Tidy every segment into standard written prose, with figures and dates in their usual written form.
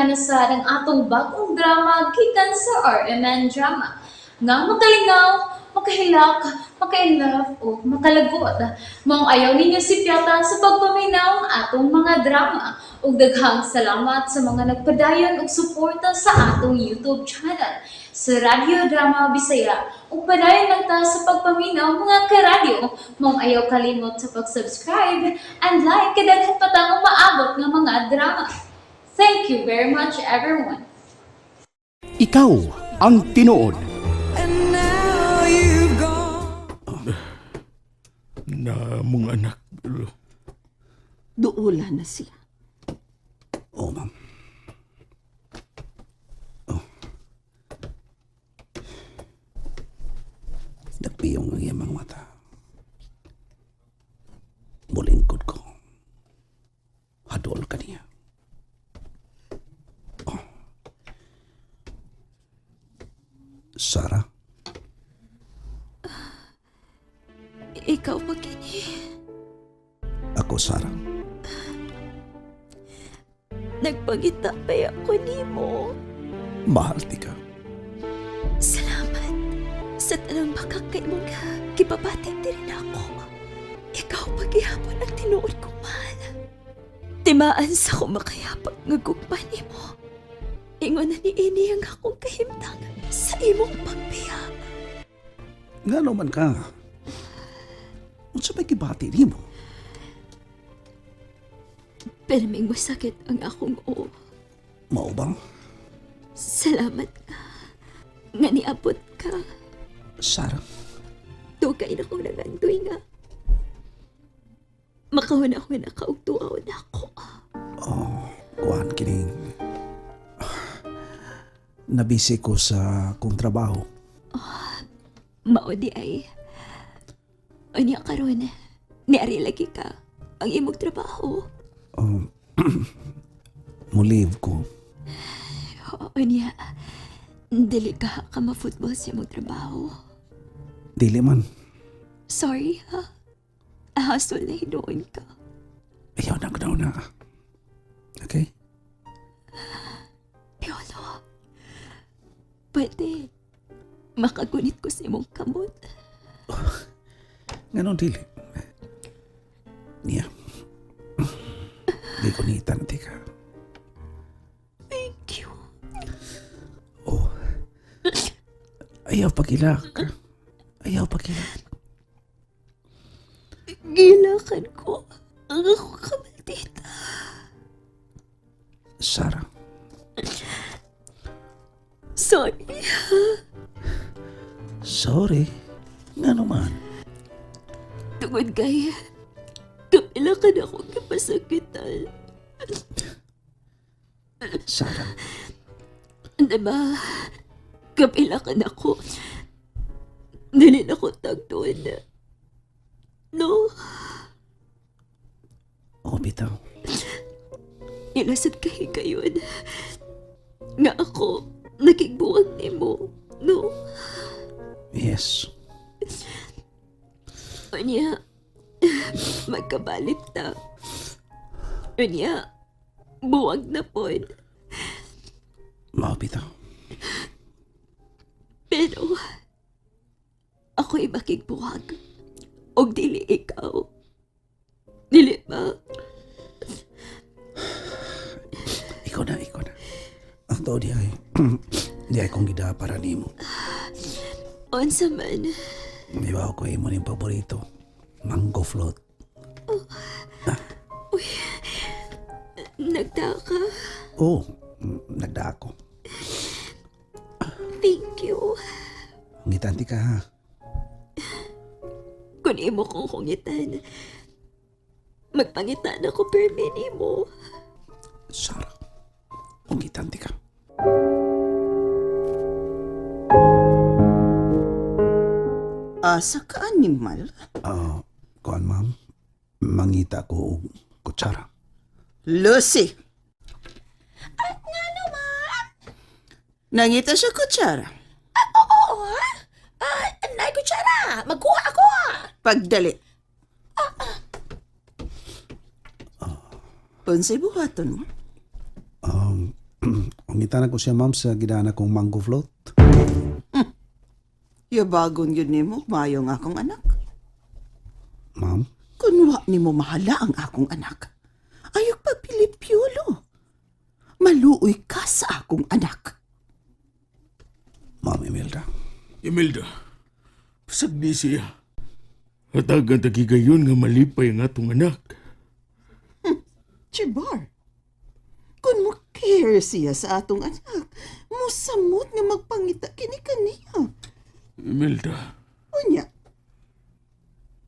Amihan na sad ang atong bagong drama gikan sa RMN Drama. Nga makalingaw, makahilak, makainlove o makalagot. Maong ayaw ninyo sipyata sa pagpaminaw ang atong mga drama. Ug daghang salamat sa mga nagpadayon og suporta sa atong YouTube channel sa Radyo Drama Bisaya. Ug padayon lang ta sa pagpaminaw, mga karadyo. Maong ayaw kalimot sa pag-subscribe and like kay daghan pa tang umaabot nga mga drama. Thank you very much, everyone. Ikaw ang tinuod. Na mong anak. Lo. Duula na siya. Oh, ma'am. Oh. Nagpiyong ang iyang mga mata. Mulingkod ko. Hadol ka niya. Oh. Sarah? Ikaw pa kini. Ako, Sarah. Nagpangita pa ako nimo. Mahal ti ka. Salamat sa tanang makakay mo nga gibabati diri nako. Ikaw paghihapon ang tinuod kong mahal. Timaan sa ko makayapag nga gugma nimo. Ingon na ni ini ang akong kahimtang sa imong pagbiya. Nga naman ka. Unsa may gibati nimo? Perming masakit ang akong oo. Mao ba? Salamat nga. Nga niabot ka. Sarah, Dugay na kong nangandoy nga. Makahuna-huna ka og tuaw na ako. Oh, kuan kining. Nabisi ko sa kong trabaho. Mao di ay. Unya karon, niari lagi ka ang imong trabaho. Mo-leave ko. Unya, dili ka ka ma-football sa imong trabaho. Dili man. Sorry ha. Ahasol na hinuon ka. Ayaw na ko na. Okay? Piolo, pwede makagunit ko sa imong kamot. Nganon dili. Niya. Di ko nitan ti ka. Thank you. Oh. Ayaw pagilak. Ayaw pagilak. Gilakan ko ang akong kamaldita. Sarah, Sorry. sorry. Ngano man. Tungod kay kapila ka na akong kapasakitan. Sarah, Diba? Kapila ka na ako. Dili na ko tagdoon. No? oh bitaw. Ilasad kay kayon. Nga ako, nakigbuwag nimo. No? Yes. Unya, magkabalik ta. Unya, buwag na pod. Mao bitaw. Pero, ako'y makigbuwag. Og dili ikaw. Dili ba? Ikaw na, ikaw na. Ang tao di ay, di ay kong gida para nimo. Unsa man, Iba ko imo ning paborito. Mango float. nagtaka. Oh, nagda ako. Thank you. Ngitanti ka ha. Kung imo kong kungitan, magpangitan ako permi nimo. Sarah, ungitanti ka. Asa ka animal? Ah, kuan ma'am, mangita ko og kutsara. Lucy! At nga naman? Nangita siya kutsara. Oo, ha? Ah, nay kutsara. Magkuha ako, ha? Pagdali. Unsay buhaton mo? Pangitana ko siya, ma'am, sa gidana kong mango float. Yabagon yun nimo, maayo nga akong anak. Ma'am, Kunwa nimo mahala ang akong anak. Ayok pa Piolo. Maluoy ka sa akong anak. Ma'am Imelda. Imelda, pasagdi siya. Hatagan tagigayon nga malipay ang atong anak. Chibar, kung mo care siya sa atong anak, musamot nga magpangita kini kaniya. Imelda, Unya,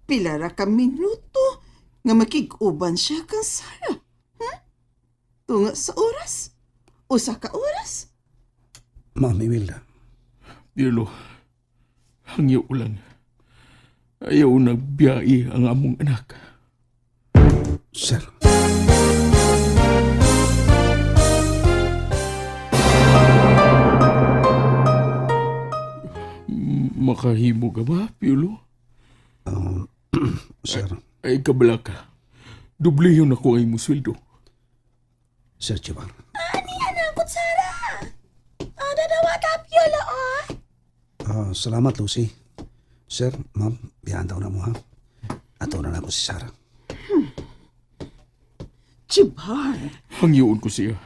pila ra ka minuto nga makig-uban siya kang Sarah. Hmm? Tunga sa oras? Usa ka oras? Ma'am Imelda. Piolo, hangyo ko lang. Ayaw nagbiyai ang among anak. Sir. Makahimo ka ba, Piolo? Sir. Ay, kabala ka. Dubliyon ako ay musweldo. Sir Chibar. Ano ang kutsara? Ah, dadawata, Piolo, oh. Ah, salamat, Lucy. Sir, ma'am, biyahan daw na mo, ha? Ato na lang ko si Sarah. Chibar, Hangyoon ko siya.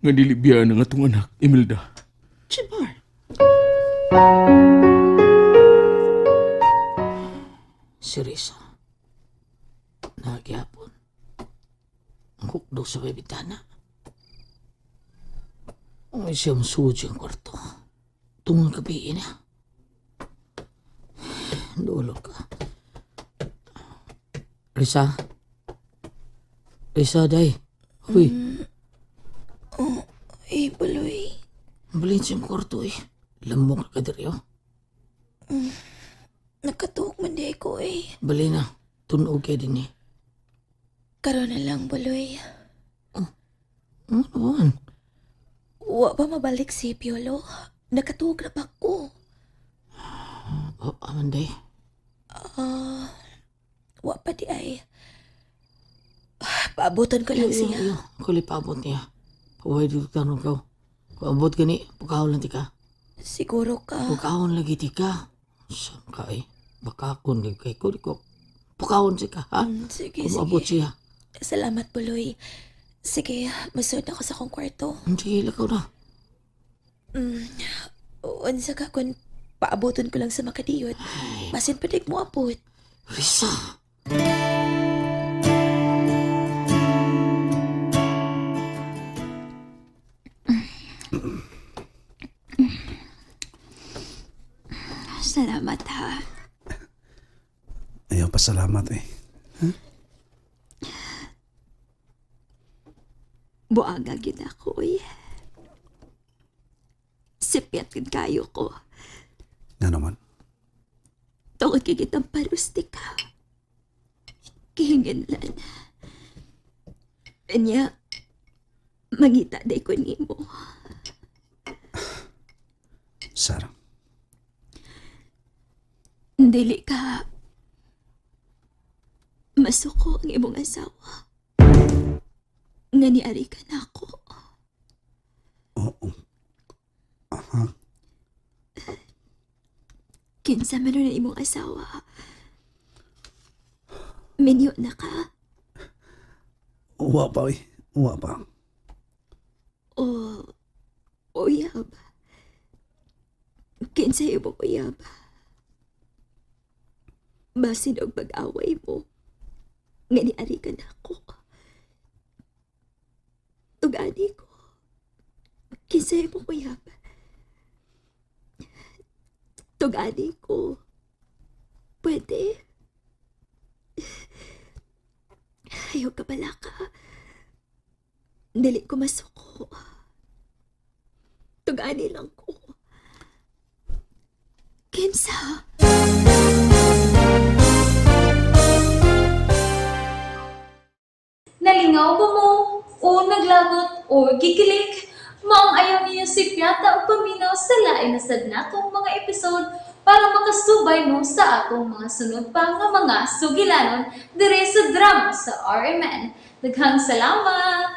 Nga dili biyaan ang atong anak, Imelda. Chibar. Si Risa. Nagyapon. Ang hukdo sa may bitana. Ang siyang suod siyang kwarto. Tungang gabi na. Dulo ka. Risa? Risa, day. Uy, Eh, Buloy. balin siyang kwarto eh. Lamok ka diri oh. Nakatuog man di ko eh. Bali na. Tunog kay din eh. Karon na lang, Buloy. Ano ba? Wa pa mabalik si Piolo. Nakatuog na pa ko. Oh, aman day. Ah, wa pa di ay. Ah, Paabutan ko lang siya. Iyo, kuli paabot niya. Pahuway dito tanong ka. Kung abot gani, pagkahon lang ti ka. Siguro ka. Pagkahon lagi ti ka. Saan ka eh? Baka kun di kay ko di ko. Pagkahon siya ka, ha? Sige, Kung abot sige. siya. Salamat, Buloy. Sige, masunod ako sa akong kwarto. Sige, lakaw na. Unsa ka kung paabuton ko lang sa makadiyot. Basin pa mo abot. Risa! Salamat ha. Ayaw, pasalamat eh. Buanga gyud ako eh. Sipyat gud kayo ko. Nga naman. Tungod kay kitang parusti ka. Kihinginlan. Anya, mangita day ko nimo. Sarah. Dili ka masuko ang imong asawa. Nga niari ka na ako. Oo. Kinsa man nun ang imong asawa. Minyo na ka Uwa pa eh. Uwa pa. o uyab. Kinsa imong uyab. Basin og pag-away mo. Nga niari ka na ako. Tugani ko. Kinsa imong uyab. Tugani ko. Pwede. Ayaw ka pala ka. Dili ko masuko. Tugani lang ko. Kinsa? Nalingaw ba mo? O naglagot o gikilig? Maong ayaw niyo si Piata o paminaw sa lain na sad natong mga episode para makasubay mo sa atong mga sunod pa nga mga sugilanon dire sa drama sa RMN. Daghang salamat!